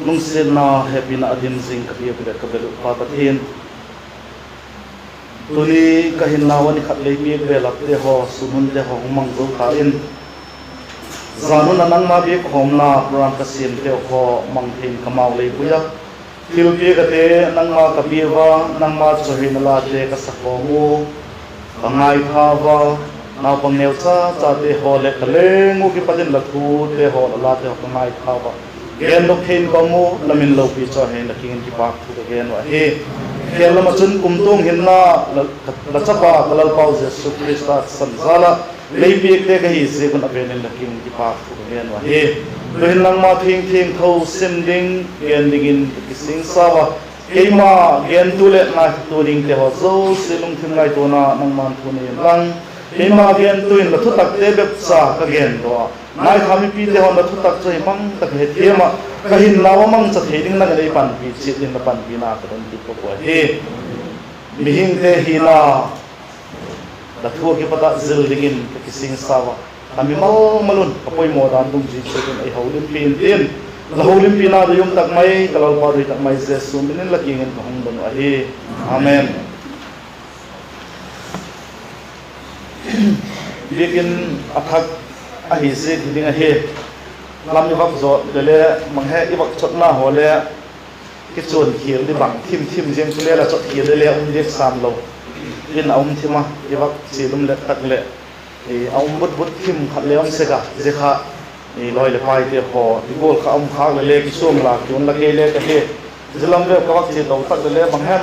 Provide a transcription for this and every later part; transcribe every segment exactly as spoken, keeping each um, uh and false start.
Lungsiatna, hepina a dim zing ka biak leh ka bel uh Pa Pathian, tuni ka hinnau a ni khat lei piak belapte haw, sûn hunte haw hung mang zo ta in, zan hun a nangma biak khawmna program ka siamteu haw mang thei in ka mau lei pui a, thilpiak ate nangma ka pia ua, nangma chawihoina late ka sa khawm u, ka ngaitha ua, naupang neucha chate haw leh ka leng ua kipat in la thute haw, la late haw ka ngaitha ua, gendok thei in ka um u, la min lopi chu ahi in la kiang in kipâk thu ka gen uh ahi. Khêl lam ah chun kumtuang hinna, la, la chapa ka Lalpau Jesu Khrista san jal ah lei piakte ka hi ziak un a pen in la kiang in kipâk thu ka gen uh ahi. Tu'hin nangma thiangthiangtho sim ding, gen dingin ka kisingsa ua, keima gentu leh ngaithatu dingte haw zosia lungthim ngaituana nangma'n thu nei inlang, keima gentu in la thutakte bep cha ka gen daw a, ngaitha mipite haw'n la thutak chu hi mang tak a hethiam ah, ka hinnau a mangcha thei ding nang in ei panpi chiat dingin la panpina ka don kit uh ahi. Mihingte hina, la thu ah kipat ah zil dingin ka kisingsa ua, ka mimal mal un ka poimaw dan dungzui chiat un ei holimpi intin, la holimpina doi um tak mai, ka Lalpa doi tak mai Jesu min in la kiang in ka hung don uh ahi. Amen. Biakin a thak ahi ziak hi ding ahi. Lam i vak zawt lele, mang he i vak chotna haw le kichuan khial di bang thim thim ziang chu le la chot khial lele um diak sam lo in a um thim a, i vak chial um let tak leh a um but but thim khat le um sek a, zia kha lawi leh paite haw ti gual kha um khâk lele kisuang lâk kiun la kei le ka hi. Zia lam veu ka vak chia to tak lele bang hem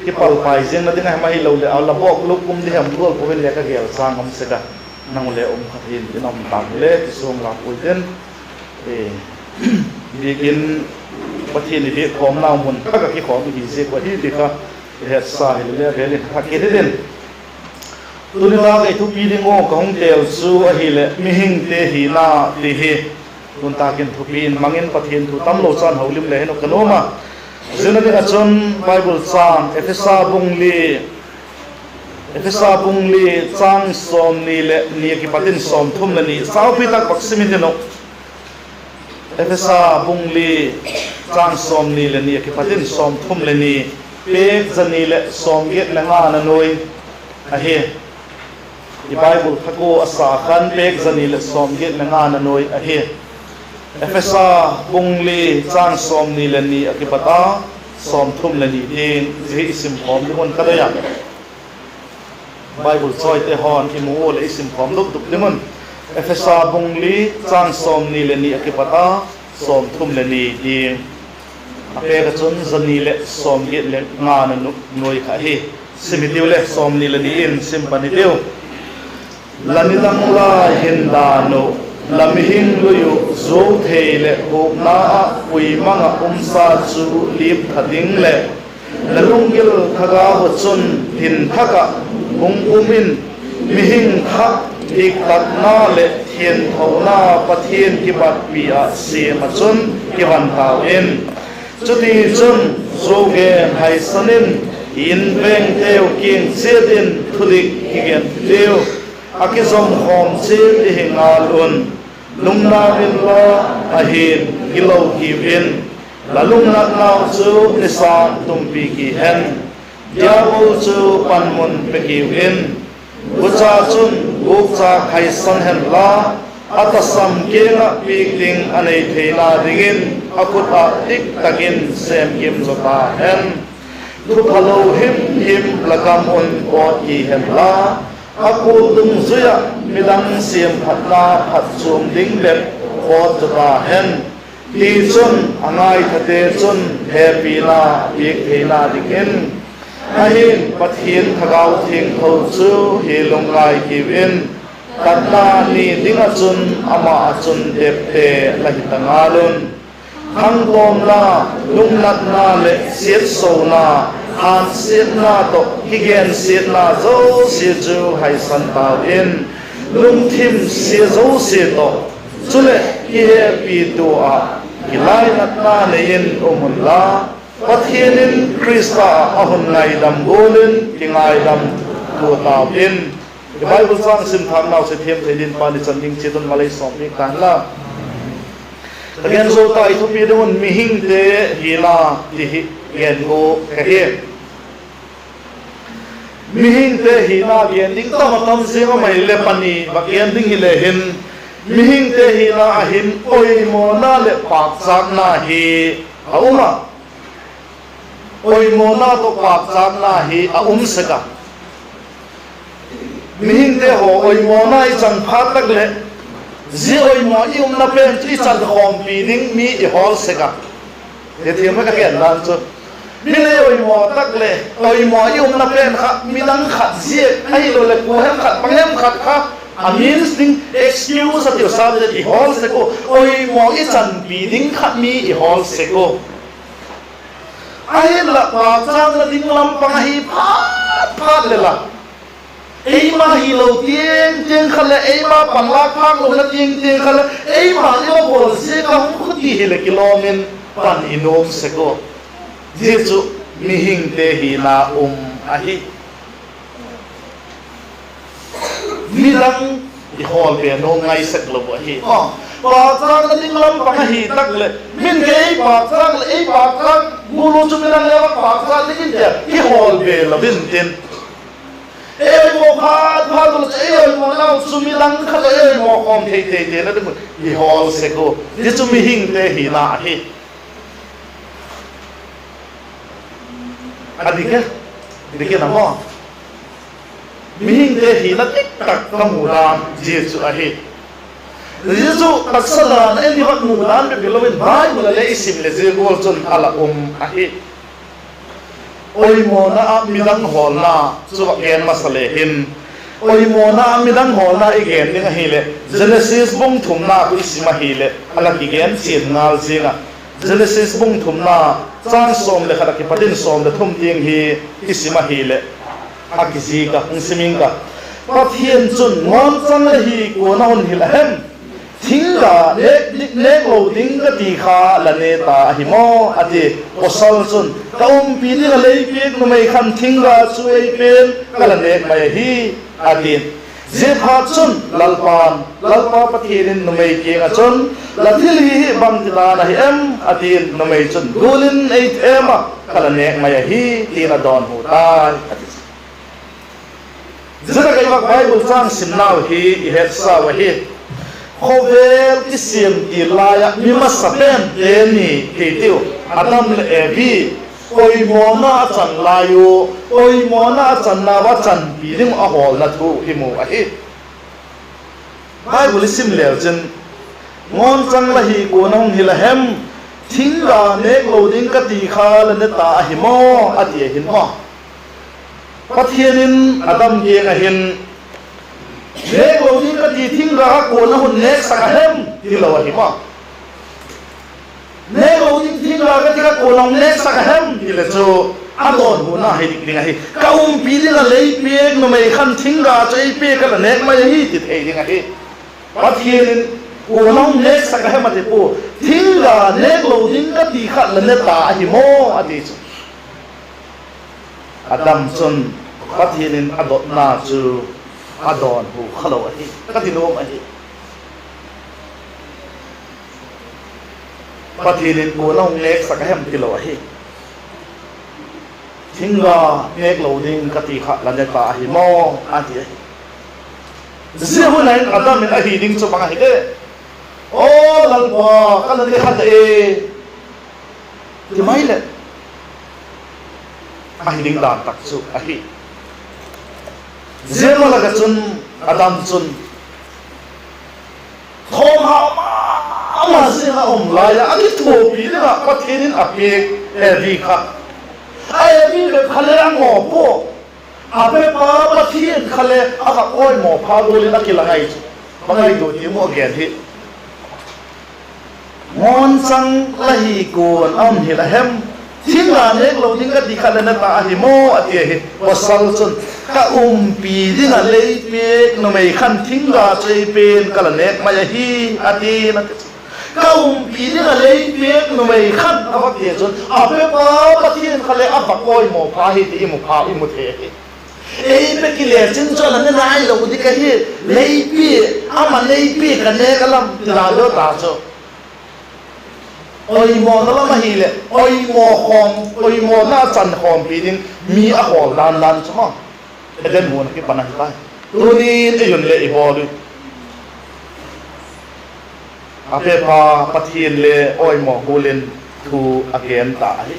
kipalpai ziangna ding a hem ahiloleh a la bawk luk um di hem gual pua in le ka gel châng um sek a, nang u le um kha thei intin, a um tâk le kisuang lâk ui tin. Biakin Pathian i biak khawmnau mun thak ah kikhawm i hi ziak uh ahi ti kha i hetsa hilele a vêl in thak kit hitin. Tuni tak ei thupi ding ua ka hung têl chu ahileh mihingte hina ti hi. Tun tak in thupi in mang in Pathian thu tamlo chan holim le hin uh ka nuam a. Zia ding ah chun Bible châng Ephesa bung li, Ephesa bung li châng sawmni leh ni a kipat in sawmthum leh ni, saupi tak vak sim i tin uh. Ephesa bung li châng sawmni leh ni a kipat in sawmthum leh ni, pêk za ni leh sawmgiat leh nga na nuai ahi. I Bible thak ua a sa khan pêk za ni leh sawmgiat leh nga na nuai ahi. Ephesa bung li châng sawmni leh ni a kipat a sawmthum leh ni tiang zia hi i simkhawm ding un ka doi a. Bible chawite haw'n i mu ua leh i simkhawm duk duk ding un. Ephesa bung li châng sawmni leh ni a kipat a sawmthum leh ni tiang. A pêk ah chun za ni leh sawmgiat leh nga na nuai kha ahi. Sim hitiu le, sawmni leh ni in sim pan hitiu. La nidang lai hin dan uh, la mihing lui uh zuau thei leh hukna ah pui mang ah umsa chu lip tha ding leh, la lunggil thagau ah chun hin thak ah hung um in, mihing thak diktatna leh thianthona Pathian kibatpi ah siam ah chun kivan tau in. Chutichun, zuau gen haisan in, i invengteu kiang chiat in thudik kigen hitiu. A kizom khawm chiat i hi ngal un. Lungnau inla, ahi'n gilo kiu in, la lungnatnau chu nisa'n tumpi ki hen. Diabol chu panmun pe kiu in, gucha chun gukchâk haisan henla, a tasam kiang ah piak ding a nei theina dingin a khut ah dik tak in sêm kim zaw ta hen. Thu phalo him him la kam un pawt ki henla, a kul dungzui ah midang siamphatna phatchuam ding bep pawt zaw ta hen. Tichun, a ngaithate chun hepina piak theina dingin, ahi'n Pathian Thagau Thiangtho chu hi lungngai kiu in, tatna ni ding ah chun ama ah chun tepte la hi ta ngal un. Thangtawmna, lungnatna leh siatsona, hânsiatna tawh kigensiatna zosia chu haisan tau in, lungthim sia zosia tawh, chuleh kihepitua ah kilainatna nei in um unla, Pathian in Khrista ah a hun ngaidam gual in kingaidam tua tau in. I Bible châng sim thâknau chu thiam thei dingin pa ni chan ding chiat un malei sawmpiak ta hen la. Ka gen zo ta i thupi ding un mihingte hina ti hi gen gua ka hi. Mihingte hina gen ding tam a tam ziang a, mai le pani va gen ding hile hin, mihingte hina ah hin oimawna leh pâkchâkna hi a um a. Oimawna tawh pâkchâkna hi a um sek a. Mihingte haw oimawna i chan phat tak leh, zia oimaw i umna pen chu i chan khawmpi ding mi i hawl sek a. Hethiam ka gen dan chu, mi lei oimaw tak leh, oimaw i umna pen kha midang khat ziak ahiloleh kua hem khat bang hem khat kha a min ding excuse a tiu sate i hawl sek u, oimaw i chanpi ding kha mi i hawl sek u. Ahinla pâkchâkna ding lam pang ahi phat phat leh la, eima hilo tiang tiang kha leh, eima panlâk phâk lona tiang tiang kha leh, eima i va bawl ziak a hung khuti hileh kilawm in pan i nuam sek u. Zia chu mihingte hina um ahi. Midang i hawl be nuam ngai sek lo ahi. Pâkchâkna ding lam pang ahi tak leh, min kei ei pâkchâk leh, ei pâkchâk gual u chu midang le va pâkchâk dingin tia i hawl be lo intin, ei oimaw phat phat u leh chu ei oimawnau chu midang kha tawh ei oimaw khawm thei tei tei na ding un i hawl sek u. Zia chu mihingte hina ahi. A dik e, dik in a maw? Mihingte hina dik tak ka mu dan zia chu ahi. Zia chu taksa dan a en i va mu dan bep hilo in Bible a le i sim leh zia gual chun a la um ahi. Oimawna ah midang hawlna chu va gen masa le hin, oimawna ah midang hawlna i gen ding ahileh Genesis bung thumna khu i sim ahileh a la kigen chian ngal ziang a. Genesis bung thumna, châng sawm leh khat a kipat in sawm leh thum tiang hi i sim ahileh, a kizik a, hung sim ing ka. Pathian chun, Ngawnchang la hi kua'n a hun hil a hem? Thingga nêk, nêk lo ding ka ti kha la ne ta ahi maw? a ti. Pawsal chun, Ka umpi ding ah lei piak numei khan thingga chu ei pen ka la nêk mai ahi, a ti'n. Ziaphatchun Lalpa'n, Lalpa Pathian in numei kiang ah chun, La thil hi hi bangtidan ahi em? a ti'n. Numei chun, Gual in ei them ah, ka la nêk mai ahi, ti'n a dawnhu tai, a ti. Zia tak ah i vak Bible châng simnau hi i hetsau ahi. Khawvel kisiam til lai ah mi masa pente ni kiti uh, Adam leh Evi, poimawna a chan lai u, poimawna a channa ua chanpi ding uh a hawlna thu i mu ahi. Bible i sim leu chin, Ngawnchang la hi kua'n a hung hil a hem? Thingga nêk lo ding ka ti kha la ne ta ahi maw? a ti ahin maw. Pathian in Adam kiang ah hin, Nêk lo ding ka ti thingga kha kua'n a hun nêksak a hem? tilo ahi maw. Nêk lo ding thingga ka ti kha kua'n a hun nêksak a hem? tile chu, a dawnhuna hi dik ding ahi. Ka umpi ding ah lei piak numei khan thingga chu ei pia ka la nêk mai ahi, ti thei ding ahi. Pathian in, Kua'n a hun nêksak a hem? a ti pua. Thingga nêk lo ding ka ti kha la ne ta ahi maw? a ti chu. Adam chun Pathian in a dotna chu a dawnhu kha lo ahi, ka ti nuam ahi. Pathian in, Kua'n a hun nêksak a hem? tilo ahi. Thingga nêk lo ding ka ti kha la ne ta ahi maw? a ti ahi. Zia hun ah hin Adam in a hi ding chu bang ahi de? Aw Lalpa, ka la ne kha ta e, ti mai leh, a hi ding dan tak chu ahi. Zia ma lak ah chun Adam chun thawmhau ma ma ziang a um lai ah, a kithuapi ding ah Pathian in a piak Evi kha, a Evi bep kha le a ngaw pua, a pepa Pathian kha le a va poimaw pha gual in a kila ngai chu. Bang a i dot diam uh a gen hi. Ngawnchang la hi kua'n a hun hil a hem? Thingga nêk lo ding ka ti kha la ne ta ahi maw? a ti ahi. Pawsal chun, Ka umpi ding ah lei piak numei khan thingga chu ei pen ka la nêk mai ahi, a ti'n, a ti chu. Ka umpi ding ah lei piak numei khan a va ti chun, a pepa Pathian kha le a va poimaw pha hi ti i mu pha, i mu thei ahi. Ei pe kile chin chu a la ne nailo ding ahi. Lei pia, ama lei pia ka nêk a lam ti la lo ta chu. Oimawna lam ahileh oimaw khawm, oimawna chan khawmpi ding mi a hawl dan dan chu maw, Eden huan a kipan ahi tai. Tunin ei un leh i bawl ui. A pepa Pathian le oimaw gual in thu a gen ta ahi.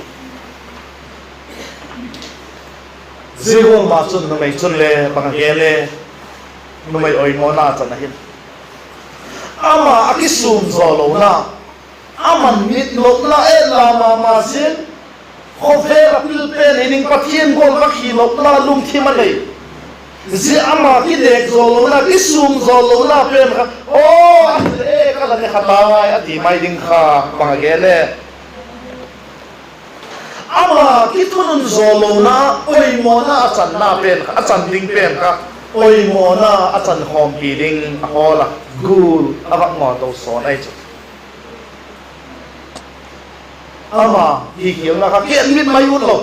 Zia gual ma chun numei chun le bang a gen e, numei oimawna chan ahi. Ama a kisûm zaw lona, a man mit nopna, et la ma ma ziang, khawvel a pil pen hi ding, Pathian gual va khi nopna lungthim a nei. Zia ama kinêk zaw lona, kisûm zaw lona pen kha, aw, a hile e ka la ne kha tai a ti mai ding kha bang a gen e. Ama kithunun zaw lona, oimawna a channa pen kha, a chan ding pen kha, oimawna a chan khawmpi ding a hawl a, gul a va ngaw to sawn ahi chu. Ama hikhialna kha kietmit mai ut lo.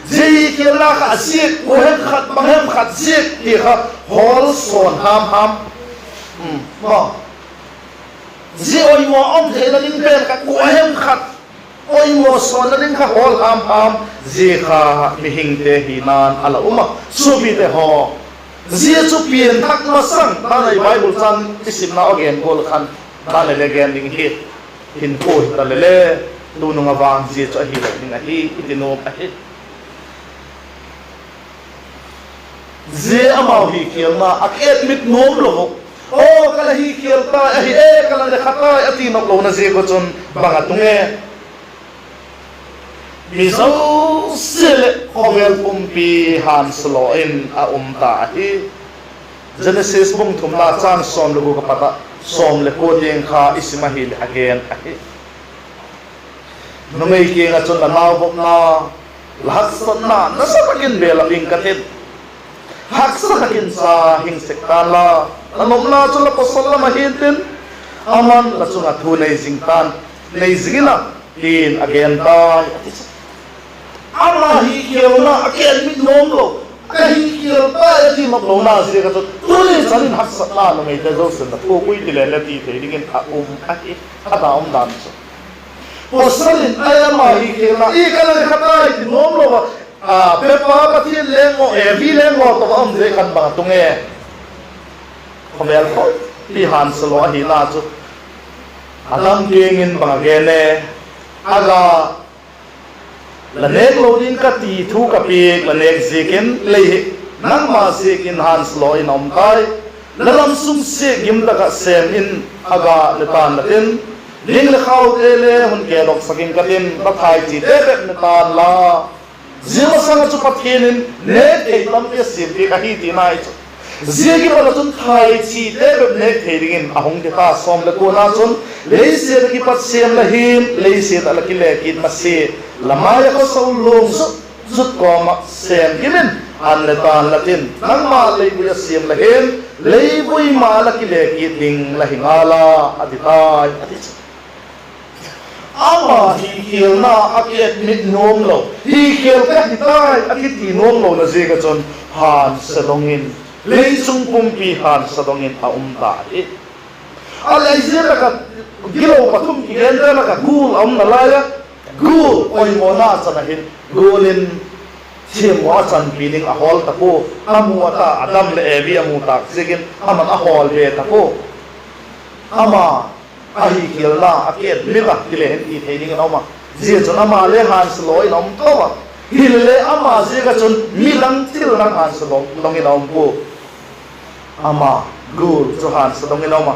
Zia hikhialna kha a ziak, kua hem khat, bang hem khat ziak ti kha hawl sawn ham ham. Zia oimaw um theina ding pen kha kua hem khat oimaw sawnna ding kha hawl ham ham. Zia kha mihingte hina'n a la um a, suapite haw. Zia chu pianthak masang dan ahi, Bible chang i simna a gen gual khan dan le le gen ding hi, hinkhua hita le le, tunung a vang zia chu ahi lo ding ahi i ti nuam ahi. Zia amau hikhialna a kietmit nuam lo uh. Aw ka la hikhial tai, ahi e ka la ne kha tai a ti nop lona ziak uh chun bang a tung e? Mi zosia leh khawvel pumpi hânsia law in a um ta ahi. Genesis bung thumna châng sawm le guk a pat ah sawm le kua tiang kha i sim ahileh a gen ahi. Numei kiang ah chun, la nauvopna, la haksatna nasa tak in bêl a ping ka tin, haksa tak in cha hing sek tan la, la nopna chu la pawsal lam ah hi'ntin, aman la chung ah thu nei zing tan, nei zing in a, tin a gen tai a ti chu. Ama hikhialna a kietmit nuam lo, ka hikhial tai a ti nop lona ziak ah chun tuni chan in haksatna numeite zosia'n la thuak ui ti le le ti thei dingin a um ahi. A da um dan chu, pawsal in ai ama hikhialna i ka la ne kha tai ti nuam lo a, a pepa Pathian leng maw, Evi leng maw tawh a um zia khan bang a tung e? Khawvel khawmpi hânsia law ahina chu Adam kiang in bang a gen e? A ga, la nêk lo ding ka ti thu ka piak, la nêk ziakin lei hi nangma ziakin hânsia law in a um tai. La lam sung siak gim tak ah sêm in a ga ne tan la tin, ling le khaute le hun kedoksak in ka tin, la thaichite bep ne tan la. Zia masang ah chu Pathian in nêk thei tampi a siam piak ahi tina ahi chu. Zia kipat ah chun thaichite bep nêk thei dingin a hung ti ta. Sawm le kuana chun, leisiat ah kipat sêm la hi'n, leisiat ah la kile kit masia, la mai ah khawsa ul luang zut zut kawm ah sêm gim in an ne tan la tin, nangma leivui ah siam la hi'n, leivui ma la kile kit ding la hi ngal a, a ti tai a ti chu. Ama hikhialna a kietmit nuam lo, hikhial ka hi tai a kiti nuam lona ziak ah chun hânsia dong in, lei chung pumpi hânsia dong in a um ta hi. A leh zia tak ah gilo pathum kigente lak ah gul a um nalai a, gul oimawna chan ah hin gul in thiammaw a chanpi ding a hawl ta pua. A mu a ta, Adam leh Evi a mu tâk ziakin aman a hawl be ta pua. Ama a hikhialna a kietmit a ti le hin ti thei dingin a um a, zia chun ama le hânsia law in a um to a. Hilele ama ziak ah chun midang thil dang hânsia law dong in a um pua. Ama gul chu hânsia dong in a um a,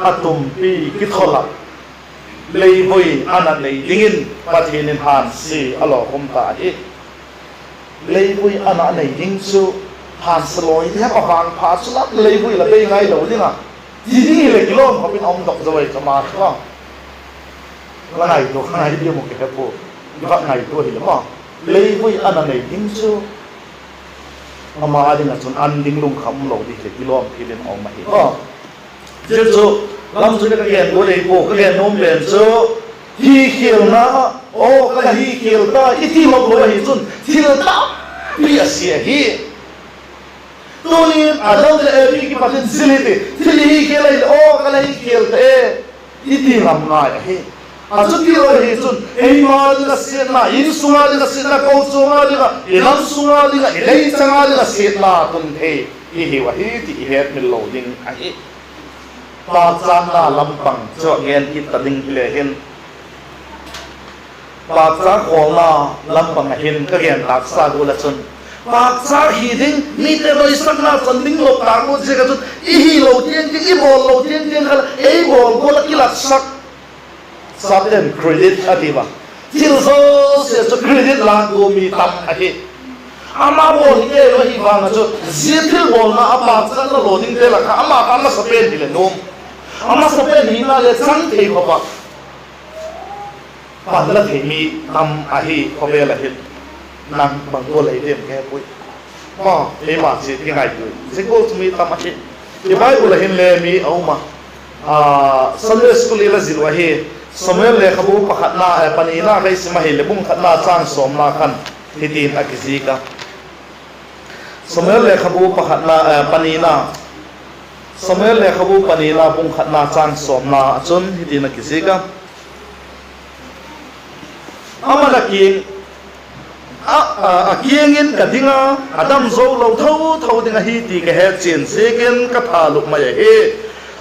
a tumpi kithol ah leivui a na nei dingin Pathian in hânsia a lawkhum ta hi. Leivui a na nei ding chu hânsia law hi ti hep a vangpha chu la leivui la bei ngailo ding a, ti ding hileh kilawm khop in a um dok zo ai chu ma chu a. La ngaitua kha ngai diam uh ka he pua, i vak ngaitua hileh ma, leivui a na nei ding chu ama â ding ah chun an ding lungkham umlo ding hileh kilawm thil in a um ahi. Zia chu lam chu ka gen gual ei pua, ka gen nuam pen chu hikhialna, aw ka la hikhial tai i ti nop lo ahi chun thil tampi a sia ahi. Tunin Adam leh Evi kipat in zil hi ti, thil i hikhial ahileh aw ka la hikhial ta e i ti ngam ngai ahi. A chuti lo hi chun eima ding ah siatna, insung a ding ah siatna, kochuam a ding ah, i lam sung a ding ah, i leichang a ding ah siatna tun thei i hiu ahi ti i hetmil lo ding ahi. Pâkchâkna lam pang chu a gen kit ta ding hile hin, pâkchâk khawlna lam pang ah hin ka gen tâksa gual ah chun, pâkchâk hi ding, mite doisakna chan ding lo tâk ut ziak ah chun i hilo tiang tiang, i bawl lo tiang tiang kha ei bawl gual ah kilatsak Satan credit a ti a. Thil zosia chu credit lâk gua mi tam ahi. Ama bawl hi kei lo ahi vang ah chu, zia thilbawlna a pâkchâkna law dingte lak ah ama kha a masapen hile nuam, a masapen hina le chang thei khawp ah pan la thei mi tam ahi khawvel ah hin. Nang bang gual ahi diam ka he puai. Maw, eima chia kingaitua zia gual chu mi tam ahi. I Bible ah hin le mi a um a, Sunday school i la zil uh ahi. Samuel lekhabu pakhatna, panina kha i sim ahileh bung khatna châng sawmna khan hitin a kizik a. Samuel lekhabu pakhatna, panina, Samuel lekhabu panina bung khatna châng sawmna ah chun hitin a kizik a: Aman a kiang, a, a kiang in ka ding a, a dam zo lo tho tho ding ahi ti ka hetchian ziakin ka thalup mai ahi.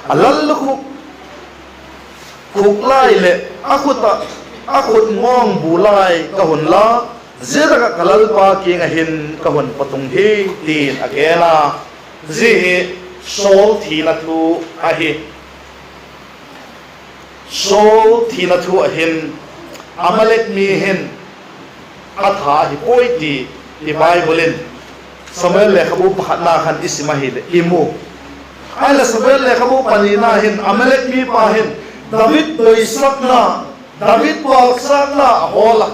A lal lukhuk khuk lai leh a khut ah, a khut ngawng bu lai ka hun la, zia tak ah ka lalpa kiang ah hin ka hun patung hi, tin a gen a. Zia hi Saul thina thu ahi. Saul thina thu ah hin Amalek mi hin a tha ahi puai ti i Bible in Samuel lekhabu pakhatna khan i sim ahileh i mu. Ahinla Samuel lekhabu panina hin Amalek mipa hin David doisakna, David pâkchâkna a hawl a.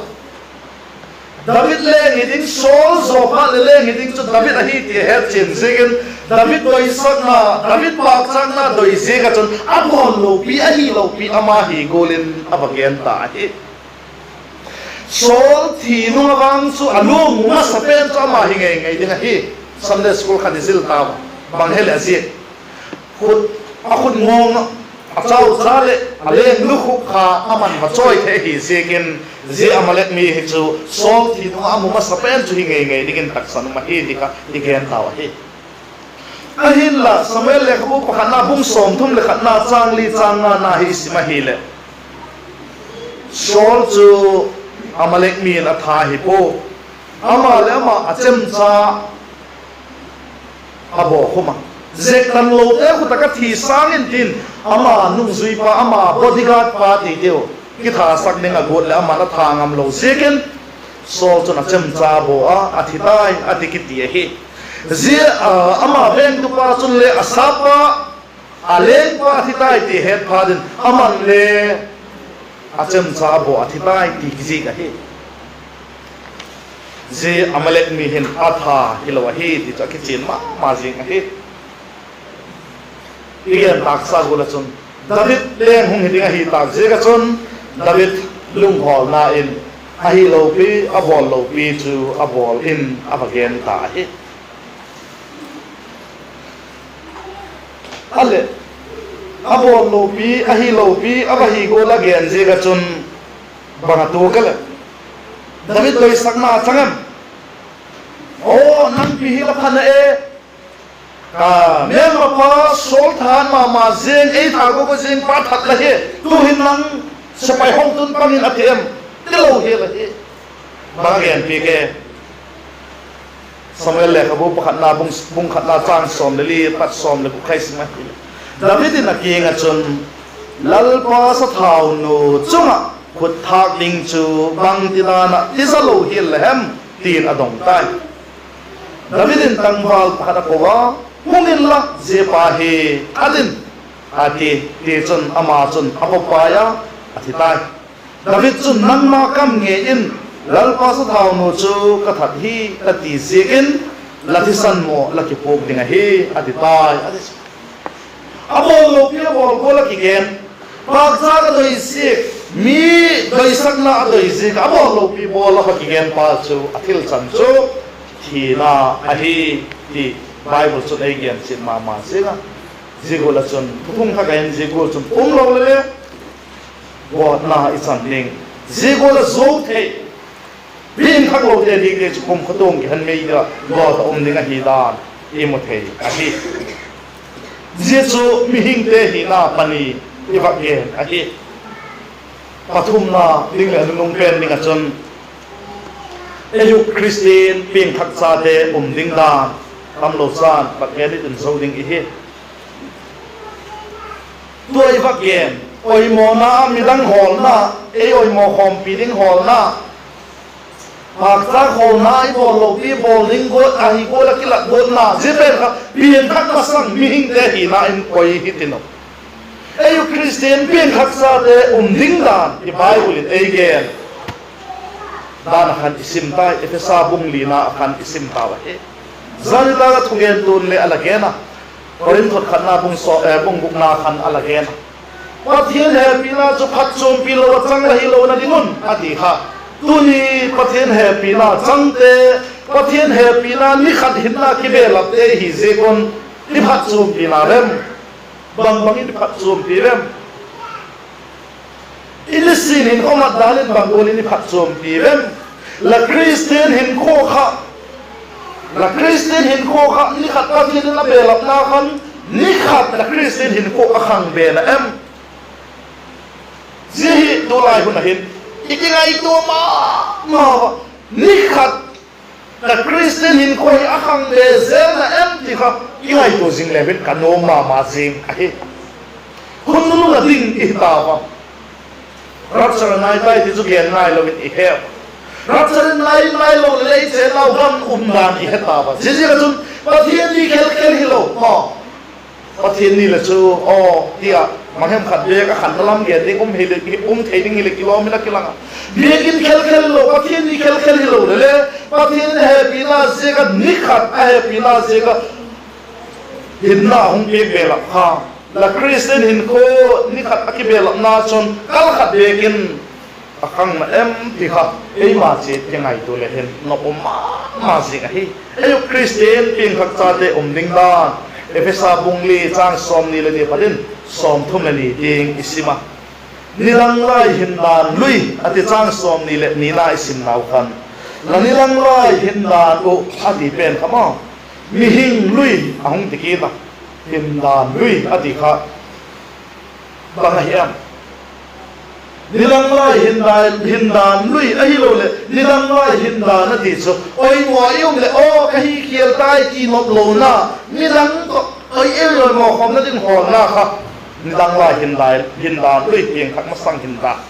David leng hi ding, Saul zaw phat leh leng hi ding chu David ahi ti a hetchian ziakin, David doisakna, David pâkchâkna doi ziak ah chun a bawl lopi, ahi lopi ama hi gual in a va gen ta ahi. Saul thi nung ah vang chu a lungmuang a sa pen chu ama hi ngei ngei ding ahi. Sunday school khan i zil ta a, bang hileh a ziak, a khut ngawng ah, a chaucha leh a leng lukhuk kha aman va chawi thei ahi ziakin, zia Amalek mi hi chu Saul thi nung ah a mu masa pen chu hi ngei ngei dingin taksan um ahi ti kha i gen tau ahi. Ahinla Samuel lekhabu pakhatna bung sawmthum leh khatna châng li châng ngana hi i sim ahileh, Saul chu Amalek mi in a tha hi pua. Ama leh ama a chemcha a baw khum a, zek tan lote khut ah ka thi sâng in tin, ama nungzuipa, ama bodyguard pa titeu kithasak ding a guat leh aman a tha ngam lo ziakin, Saul chun a chemcha baw a, a thi tai a ti kiti ahi. Zia, ama vengtupa chun le a sapa, a lengpa a thi tai ti het phat in aman le a chemcha baw a thi tai ti kizik ahi. Zia Amalek mi hin a tha hilo ahi ti chu a kichian ma ma zing ahi. I gen tâksa gual ah chun David leng hung hi ding ahi tâk ziak ah chun, David lunghawlna in ahi lopi, a bawl lopi chu a bawl in a va gen ta ahi. A leh, a bawl lopi, ahi lopi a va hi gual a gen ziak ah chun, bang a tuak a leh, David doisakna chang em? Aw, nang pi hi la pha na e, ka mêlmapa Saul tha ma ma zing, ei tha guat guat zing pa that la hi, tu'hin nang sepai hung tun pang in a ti em? Ti lo hi la hi. Bang a genpiak e? Samuel lekhabu pakhatna bung, bung khatna châng sawm leh li pat sawm leh guk kha i sim ahileh, David in a kiang ah chun, Lalpa sathaunu chung ah khut thâk ding chu bangtidan ah ti za lo hial la hem? tin a dong tai. David in tangval pakhat a ko a, Hung inla, zia pa hi khat in, a ti. Tichun ama chun a ko pai a, a thi tai. David chun, Nangma kam ngei in, Lalpa sathaunu chu ka that hi, ka ti ziakin, la thisan maw la kipuak ding ahi, a ti tai, a ti. A bawl lopi a bawl gual a kigen, pâkchâk a doi ziak, mi doisakna a doi ziak ah a bawl lopi bawl a va kigen pa chu a thil chan chu thina ahi ti Bible chun ei gen chiat ma ma ziang a. Zia gual ah chun thuthung thak ah hin zia gual chun um lo le le gawtna i chan ding. Zia gual a zuau thei, piangthaklote dingte chu kumtuang kihen mei dia gawt ah um ding ahi dan i mu thei ahi. Zia chu mihingte hina pani i vak gen ahi. Pathumna ding leh nunung pen ding ah chun, ei uh Khristian piangthakchate um ding dan tamlo chan vak gen i tin zo ding i hi. Tua i vak gen, oimawna, midang hawlna, ei oimaw khawmpi ding hawlna, pâkchâk hawlna, i bawl lopi bawl ding guat, ahi gual ah kilat guatna, zia pen kha piangthak masang mihingte hina in koi hi tin uh. Ei uh Khristian piangthakchate um ding dan i Bible in ei gen dan ah khan i sim tai, Ephesa bung lina ah khan i sim tau ahi. Zani tak ah thugentu'n le a la gen a, Korinth khatna bung gukna khan a la gen a, Pathian hepina chu phatchuampi lo ah chang la hilona ding un a ti kha. Tuni Pathian hepina changte, Pathian hepina ni khat hinna kibelapte i hi ziak un i phatchuampi na vem? Bang bang in i phatchuampi vem? I nisin hinkhua mat dan in bang gual in i phatchuampi vem? La Khristian hinkhua kha, la Khristian hinkhua kha ni khat Pathian in a belapna khan, ni khat la Khristian hinkhua a khang be na em? Zia hi tulai hun ah hin i kingaitua ma ma a, ni khat ka Khristian hinkhua hi a khang be zel na em ti kha i ngaitua zing leu in ka nuam ma ma zing ahi. Hun nunung a ding i hi tau a, rapture a nai tai ti chu gen nai lo in i he. Rapture in nai, nai lo leh lei chenau gam um dan i he tau a. Ziaziak ah chun Pathian ni khelkhel hilo maw, Pathian ni leh chu, aw, ti ah banghem khat bêk a khanna lam gen ding um hi, um thei ding hileh kilawm in a kilang a, biakin khelkhel lo, Pathian ni khelkhel hilo leh le, Pathian hepina ziak ah, ni khat a hepina ziak ah hinna hung piak belap kha, la Khristian hinkhua ni khat a kibelapna chun kal khat bêk in a khang na em ti kha eima chiat kingaitua leh hin nop um ma ma zing ahi. Ei uh Khristian piangthakchate um ding dan Ephesa bung li châng sawmni leh ni pat in sawmthum leh ni tiang i sim a, nidang lai hindan lui a ti, châng sawmni leh nina i sim nau khan, la nidang lai hindan uh a ti pen kha maw, mihing lui a hung ti kit a, hindan lui a ti kha bang ahi em? Nidang lai hindan, hindan lui ahiloleh nidang lai hindan a ti chu, oimaw i um leh aw ka hi khial tai ti nop lona, midang tawh oi ei oimaw khawmna ding hawlna kha nidang lai hindan, hindan lui, piangthak masang hindan.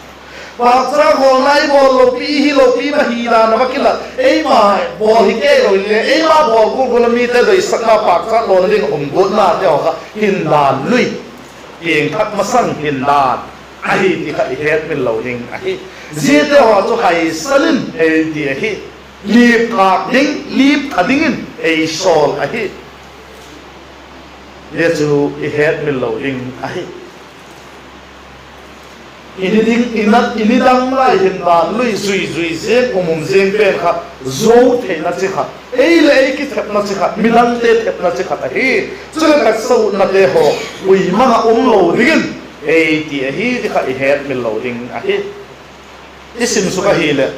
Pâkchâk hawlna i bawl lopi, i hi lopi ma hi dan a va kilat, eima bawl hi kei lo inle, eima bawl gual gual a mite doisakna, pâkchâk lona ding a um guatnate haw kha hindan lui, piangthak masang hindan ahi ti kha i hetmil lo ding ahi. Ziate haw chu haisan in ei ti ahi. Lipthâk ding, liptha dingin ei sawl ahi. Zia chu i hetmil lo ding ahi. I ni ding, i nat, i nidang lai hindan lui zui zui ziang, um um ziang pen kha zuau theina chi khat, ei leh ei kithepna chi khat, midangte thepna chi khat ahi. Chuleh taksa utnate haw pui mang ah um lo dingin ei ti ahi ti kha i hetmil lo ding ahi. I sim suk ahileh,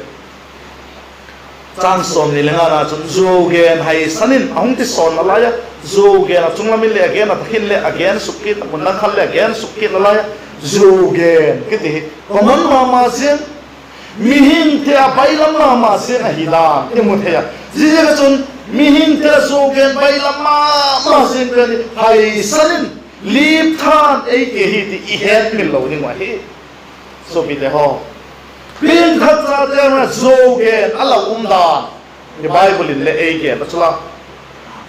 châng sawmni leh ngana chun zuau gen haisan in a hung ti sawn nalai a, zuau gen a chunglam in leh a gen a, tak in leh a gen suk kit a, mun dang khan leh a gen suk kit nalai a, zuau gen kiti hi common ma ma ziang, mihingte a bailam ma ma ziang ahi dan i mu thei a. Ziaziak ah chun mihingte a zuau gen bailam ma ma ziang pen hi haisan in liptha'n ei ti ahi ti i hetmil lo ding uh ahi. Suapite haw, piangthakchate a zuau gen a lau um dan i Bible in leh ei gen a chu la,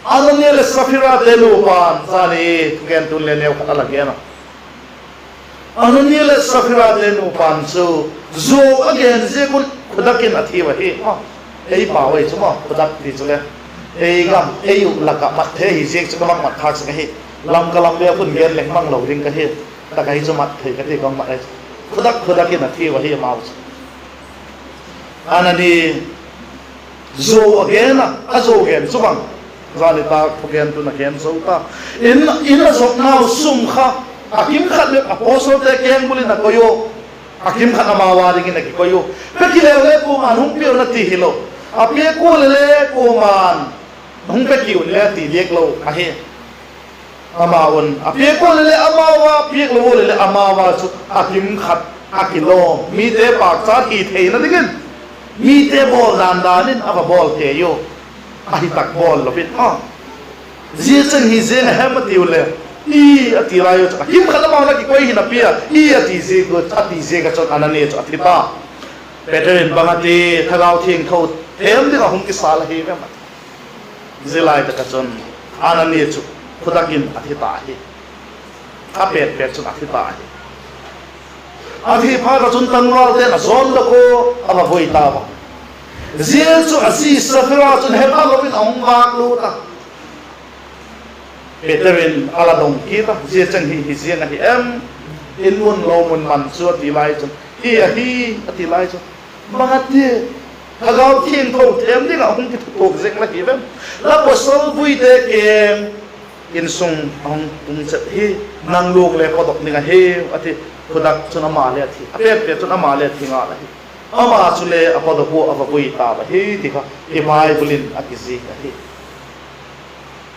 Anania leh Saphirate nupa'n, zani thugentu'n le neu khat a la gen a, Anania leh Saphirate nupa'n chu zuau a gen ziak un khudak in a thiu ahi. Ei pau ei chu maw, khudak ti chu le, ei gam ei uh lak ah mat thei hi ziak chu ka mat thâk sek ahi. Lamka lam vêl khun gen leng mang lo ding ka hi. Tak ahi chu mat thei ka ti, ka mat ahi. Khudak, khudak in a thiu ahi amau chu. Anania zuau a gen a, a zuau gen chu bang, zani tak thugentu'n a gen zo ta, in, in a zotnau sum kha a kim khat leh apostlete kengbul in a koi ua, A kimkhat amau â dingin a kikoi u. Pe ki leu le kuama'n hung piau na ti hilo. A piak ua leh le kuama'n hung pe ki un le a ti diak lo ahi. Amau'n a piak ua leh le amau â, piak lo ua leh le amau â chu a kimkhat a kilawm, mite pâkchat hi theina dingin mite bawl dan dan in a va bawl tei u. Ahi tak bawl lo in a, zia cheng hi ziang a hem a tiu leh, i a ti lai u chu a kimkhat amau na kikoi hi napi a, i a ti ziak, a ti ziak ah chun Anania chu a thi ta. Peter in, Bang a ti, Thagau Thiangtho thêm ding ah hung kisa la hi vem? Zia lai tak ah chun Anania chu thutak in a thi ta hi. A pêtpêt chun a thi ta hi. A thi phat ah chun tangvalte'n a zawndok ua, a va vui ta a. Zia chu a zi Saphira chun he pha lo in a hung vâk lût a. Peter in a la dong kit a, Zia cheng hi hi ziang ahi em? In mun lo mun man chu, a ti lai chun, Hi ahi, a ti lai chun, Bang a ti, Thagau Thiangtho thêm ding ah hung kithutuak zing la hi vem? La pawsal vuite kiang insung a hung tung chet hi, nang luang le pawtdok ding ahi, a ti. Thutak chun ama le a thi, a pêtpêt chun ama le a thi ngal ahi. Ama chule a pawtdok ua a va vui tau ahi ti kha i Bible in a kizik ahi.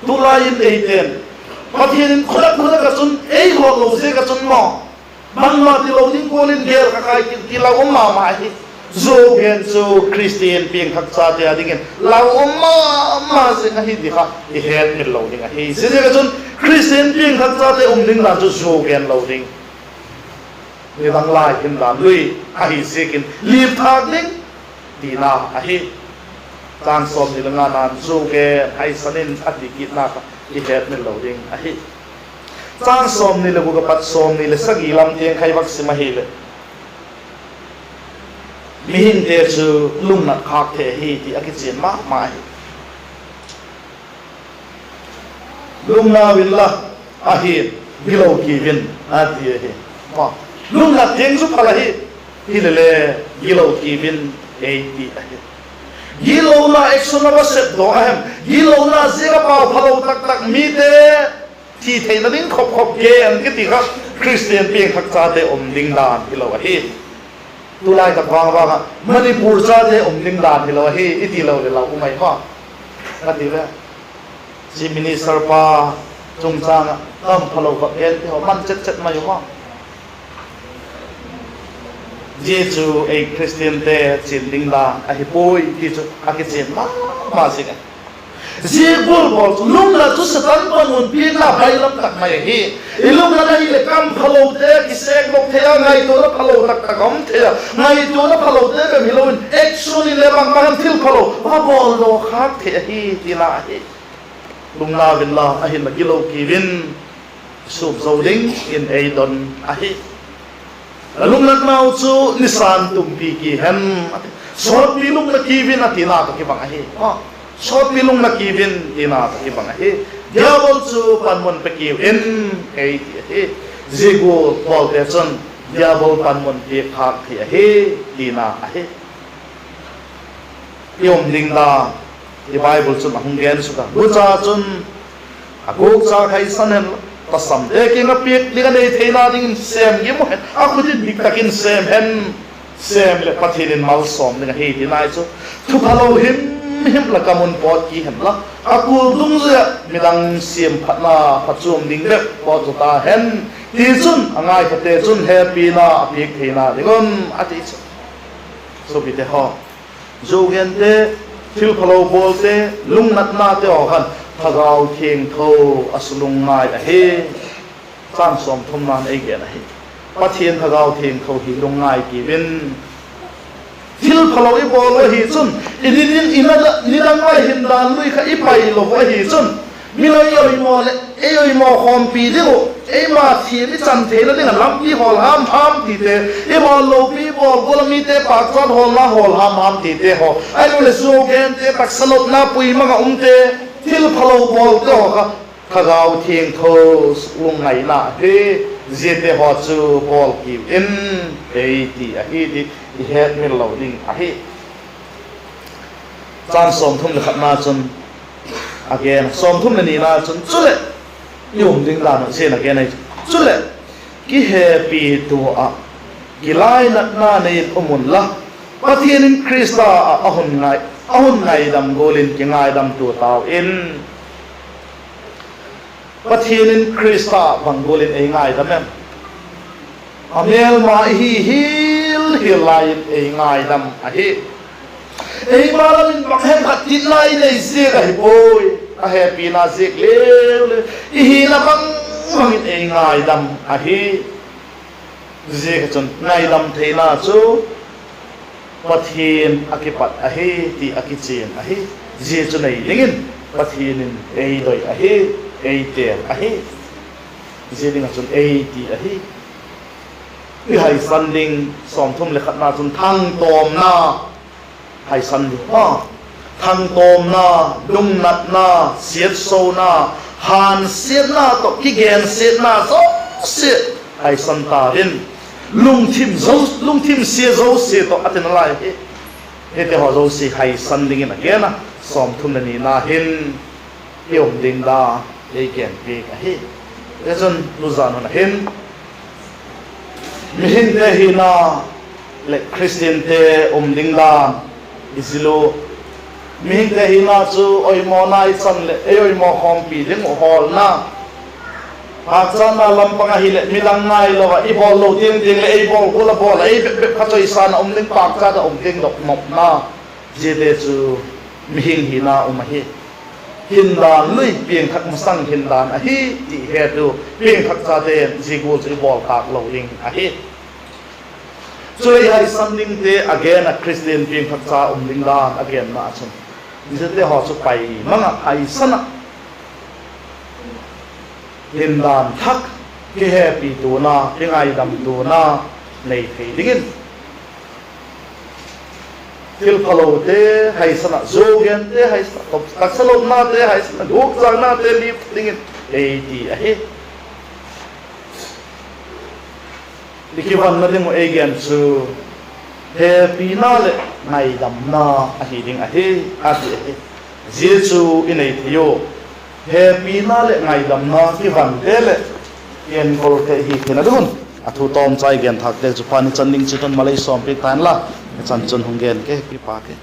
Tulai in eite'n Pathian in thutak thutak ah chun ei hawt lo ziak ah chun maw, bangma tilo ding gual in gel kha khai ti lau um ma ma hi. Zuau gen chu Khristian piangthak chate â dingin lau um ma ma zing ahi ti kha i hetmil lo ding ahi. Ziaziak ah chun Khristian piangthak chate um ding dan chu zuau gen lo ding, nidang lai hin dan lui ahi ziakin lipthâk ding tina ahi. Châng sawmni le ngana'n zuau gen haisan in a ti kitna kha i hetmil lo ding ahi. Châng sawmni leh guk apat sawmni leh sagi lam tiang kha i vak sim ahileh, mihingte chu lungnat khâk thei ahi ti a kichian ma ma hi. Lungnau inla, ahi'n gilo kiu in, a ti ahi. Lungnat tiang chu phal ahi, hilele gilo kiu in ei ti ahi. Gilona action a va sep daw a hem? Gilona ziak a pau phalo tak tak mite thi theina ding khop khop gen kiti kha Khristian piangthak chate um ding dan hilo ahi. Tulai tak vang vang ah Manipur chate um ding dan hilo ahi i ti lo leh lau um ai maw? A ti ve. Chief Minister pa chungchâng ah kam phalo vak gen ti haw man chet chet mai u maw? Zia chu ei Khristiante chian ding dan ahi puai ti chu a kichian ma ma zing a. Zia gual bawl chu lungnat chu Satan panmun piakna bailam tak mai ahi. I lungnat ahileh kam phalote kisêkdok thei a, ngaituana phalo tak tak a um thei a, ngaituana phalote bep hilo in action in le bang bang hem thil phalo va bawl daw khâk thei ahi tina ahi. Lungnau inla, ahinla gilo kiu in, suk zo dingin ei don ahi. La lungnatnau chu nisa'n tumpi ki hen, sawtpi lungna kiu in a tina tawh kibang ahi. Sawtpi lungna kiu in tina tawh kibang ahi. Diabol chu panmun pe kiu in, ei ti ahi. Zia gual bawlte chun Diabol panmun piak khâk thei ahi tina ahi. I um ding dan i Bible chun a hung gen suk a, gucha chun a gûkcha khaisan hen la, tasamte kiang ah piak ding a nei theina dingin sêm gim u hen, a khut in dik tak in sêm hen. Sêm leh Pathian in malsawm ding ahi tina chu, thu phalo himhim la kam un pawt ki hen la, a kul dungzui ah midang siamphatna phachuam ding bep pawt zaw ta hen. Tichun a ngaikhate chun hepina a piak theina ding un, a ti chu. Suapite haw, zuau gente, thil phalo bawlte, lungnatnate haw khan Thagau Thiangtho a sulungngai ahi. Châng sawmthumna'n ei gen ahi, Pathian Thagau Thiangtho hi lungngai kiu in. Thil phalo i bawl u ahi chun, i ni ding, i nidang lai hin dan lui kha i pai lo u ahi chun, mi loi oimaw leh ei oimaw khawmpi ding uh, eima thiam i chan theina ding ah lampi hawl ham ham tite, i bawl lopi bawl gual a mite pâkchat hawlna hawl ham ham tite haw, ahiloleh zuau gente, taksa nopna pui mang ah umte, thil phalo bawlte haw kha Thagau Thiangtho lungngaina hi, ziate haw chu bawl kiu in, ei ti ahi ti i hetmil lo ding ahi. Châng sawmthum leh khatna chun a gen, sawmthum leh nina chun, chuleh, i um ding dan uh zia a gen ahi chu, chuleh, kihepitua ah kilainatna nei in um unla, Pathian in Khrista ah a hun ngai, a hun ngaidam gual in kingaidamtua tau in. Pathian in Khrista ah bang gual in ei ngaidam em? A mêlma i hi hial hial lai in ei ngaidam ahi. Ei ma lam in bang hem khat titna i nei ziak ahi puai, a hepina ziak leu le, i hina bang bang in ei ngaidam ahi. Ziak ah chun ngaidam theina chu Pathian a kipat ahi ti a kichian ahi. Zia chu nei dingin Pathian in ei doi ahi, ei têl ahi. Zia ding ah chun ei ti ahi. I haisan ding sawmthum leh khatna chun thangtawmna haisan ding a, thangtawmna, lungnatna, siatsona, hânsiatna tawh kigensiatna zosia haisan ta in, lungthim zo, lungthim sia zosia tawh a ti nalai hi. Hite haw zosia haisan dingin a gen a, sawmthum leh nina hin i um ding dan ei gen piak ahi. Zia chun tuzan hun a hin mihingte hina leh Khristiante um ding dan i zil u. Mihingte hina chu oimawna i chan leh ei oimaw khawmpi ding uh hawlna, pâkchatna lam pang ahileh midang ngailo ah i bawl lo tiang tiang leh ei bawl gual a bawl a, ei bep bep kha chawisâng ah um ding, pâkchat ah um ding dok nopna, ziate chu mihing hina um ahi. Hindan lui piangthak masang hindan ahi ti het u, piangthak chate'n zia gual chu i bawl tâk lo ding ahi. Chuleh haisan dingte a gen ah Khristian piangthak cha um ding dan a genna ah chun, ziate haw chu pai mang ah haisan ah hindan thak, kihepituana, kingaidamtuana nei thei dingin, thilphalote haisan ah, zuau gente haisan ah, taksa lopnate haisan ah, gukchâknate lip dingin ei ti ahi. I kivanna ding uh ei gen chu hepina leh ngaidamna ahi ding ahi, a ti ahi. Zia chu i nei thei u. Hepina leh ngaidamna kivante leh i enkolte hi thina ding un, a thu tawmcha i gen thâkte chu pha ni chan ding chiat un malei sawmpiak ta inla, i chan chun hung gen ke, kipâk e.